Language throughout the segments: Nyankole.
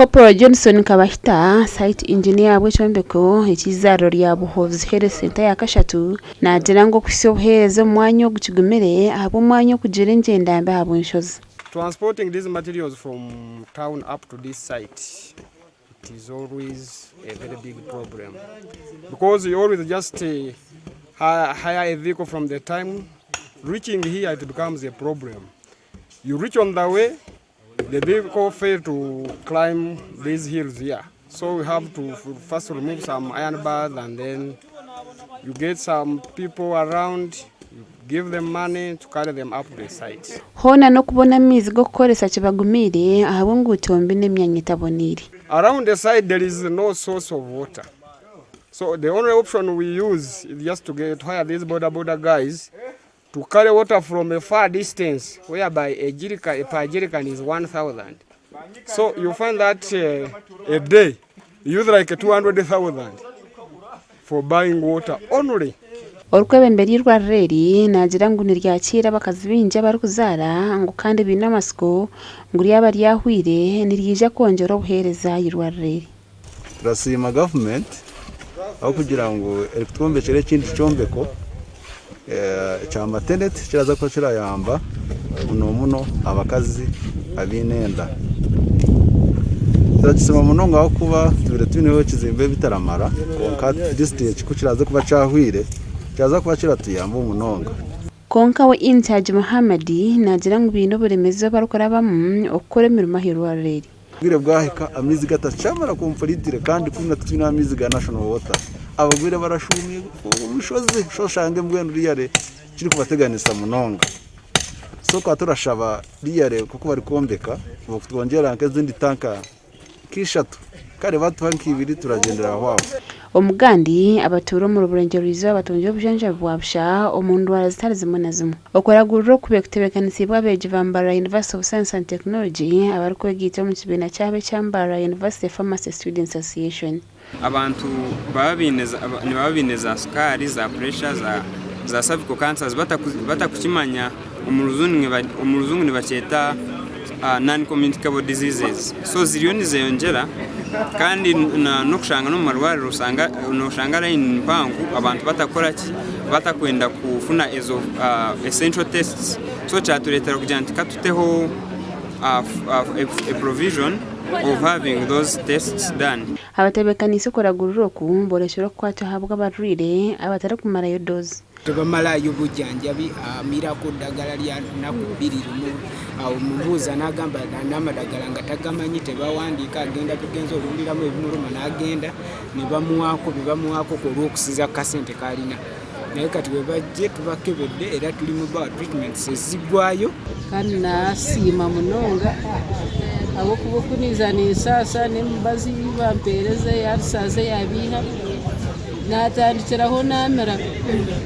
Corporal Johnson Kabahita, Site Engineer w'ekyombeko eky'eizaariro rya Buhozi Health Centre ya kashatu naagira ngu okuhitsya obuheereza omu mwanya ogu kigumire ahabw'omwanya okugira engyenda mbi ahabw'enshozi. Transporting these materials from town up to this site it is always a very big problem because you always just hire a vehicle from the time reaching here it becomes a problem you reach on the way The vehicle failed to climb these hills here. So we have to first remove some iron bars and then you get some people around, you give them money to carry them up the site. Hoona n'okubona amaizi g'okukoresa kibagumiire ahabw'enguuto mbi n'emyanya etaboneire. Around the site there is no source of water. So the only option we use is just to get to hire these boda boda guys To carry water from a far distance whereby a jerrycan, a per jerrycan is 1000. So you find that a day you use like 200,000 for buying water only. Orikwebembera eirwariro eri naagira ngu niryakiira abakazi baingi abarikuzaara ngu kandi baine amatsiko ngu ryaba ryahweire niryija kwongyera obuheereza aha irwariro eri. Turasiima gavumenti ahabw'okugira ngu erikutwombekyera ekindi kyombeko ekya mateneti ekiraza kuba kirayamba muno muno abakazi abaine enda. Turakisiima munonga ahabw'okuba tubaire twineho ekizimbe bitaramara kwonka disiturikiti ku kiraze kuba kyahwire kiraza kuba kiratuyamba munonga. Kwonka we Intaji Muhammad naagira ngu baine oburemeezi obu barikurabamu okukora emirimo ah'eirwariro eri. Obwire bwahika amaizi gatakyamara completely kandi kunu titwine amaizi ga national water abagwire barashuumya omushozi oshange mbwenu really kirikubateganisa munonga so tukaba turashaba really nkoku barikwombeka kutwongyera nk'ezindi tanka nk'ishatu kare batuha nk'ibiri turagyendera aho aho. Omugandi, abatuura omuri Burengyerwa-izooba batungire obujanjabi bwa busha omu ndwara zitari zimwe na zimwe. Okuragurira oku kubaire kutebeekanisiibwe abeegi ba Mbarara University of Science and Technology abarikwegaita omu kibiina kyabo ekya Mbarara University Pharmacy Students Association. Abantu nibaba baine za sukaari, za puresha, za cervical cancers batakukimanya, omu rujungu nibakyeta non communicable diseases. So ziriyo nizeyongyera kandi n'okushanga n'omu marwariro noshanga layini ni mpango abantu batakukora ki, batakwenda kufuna ezo essential tests. So kyatureetera kugira nti katuteho a provision of having those tests done. Abatebeekaniise okuragurira oku boorekire okukwatwa ahabw'abarwaire abatarikumarayo doozi. Tebamalayo bujanjabi amirako ddagala lya nnaku bbiri lumu awo mubuuza n'agamba n'amadagala nga tagamanyi tebawandiika agenda bugenzi oluwuliramu ebimuluma n'agenda ne bamuwaako bye bamuwaako ku olw'okusinziira ku kasente k'alina naye kati bwe bajje tubakebedde era tuli mu bawa treatments eziggwaayo. Kandi naasiima munonga ahabw'okuba oku naija ninsaasa n'emibazi ei bampeereza eya risasi eya biiha. Naatandikiraho naamira,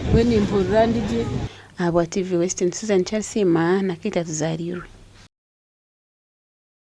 mbwenu nimpurira ndi gye. Ahabwa TV West, Susan Kyarisiima na Keita Tuzarirwe.